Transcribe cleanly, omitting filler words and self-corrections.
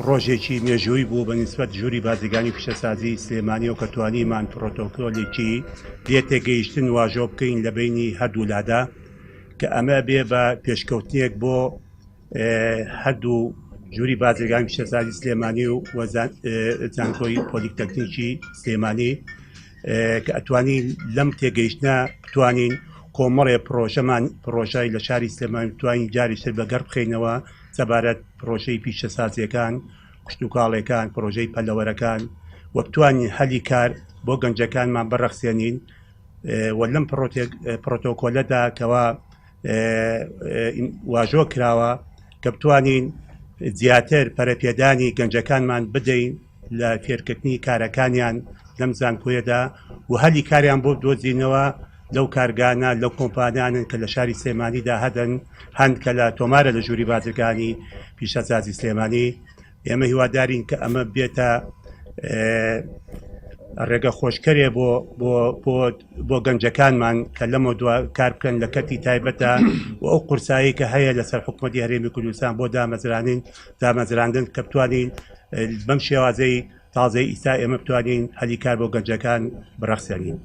ڕۆژێکی مێژووی بوو بە نیسبەت ژووری بازرگانی و پیشەسازی سلێمانیەوە کە توانیمان پرۆتۆکۆلێکی لێتێگەیشتن واژۆ بکەین لە بەینی هەردوو لادا کە ئەمە بێ بە پێشکەوتنێک بۆ هەردوو ژووری بازرگانی پیشەسازی سلێمانی و زانکۆی پۆلیتەکنیکی سلێمانی کە ئەتوانی لەم تێگەیشتە بتوانین کۆمەڵێ پرۆژەمان پرۆژای لە شاری سلێمانی بتوانین جاری تر بەگەڕ بخەینەوە سەبارەت پرۆژەی پیشەسازیەکان کشتتوکاڵەکان پرۆژەی پەلەوەرەکان و بتوانین هەلی کار بۆ گەنجەکانمان بڕەخسێنین و لەم پرۆتۆکۆلەدا کەوا واژۆ کراوە کە بتوانین زیاتر پەرەپێدانی گەنجەکانمان بدەین لە فێرکردنی کارەکانیان لەم زانکۆیەدا و هەلی کاریان بۆ دۆزینەوە لەو کارگانە لەو کۆمپانیانن کە لە شاری سلێمانیدا هەدەن هەند کە لە تۆمارە لە ژووری بازرگانی پیشەسازی سلێمانی. ئێمە هیوادارین کە ئەمە بێتە ڕێگە خۆشکەرێ بۆ بۆ بۆ بۆ گەنجەکانمان کە لەمە دوا کار بکەن لە کەرتی تایبەتە و ئەو قورسایی کە هەیە لەسەر حکوومەتی هەرێمی کوردستان بۆ دامەزرانین دامەزراندن کە بتوانین بەم شێوازەی تازەی ئیستا ئێمە بتوانین هەلی کار بۆ گەنجەکان بڕەخسێنین.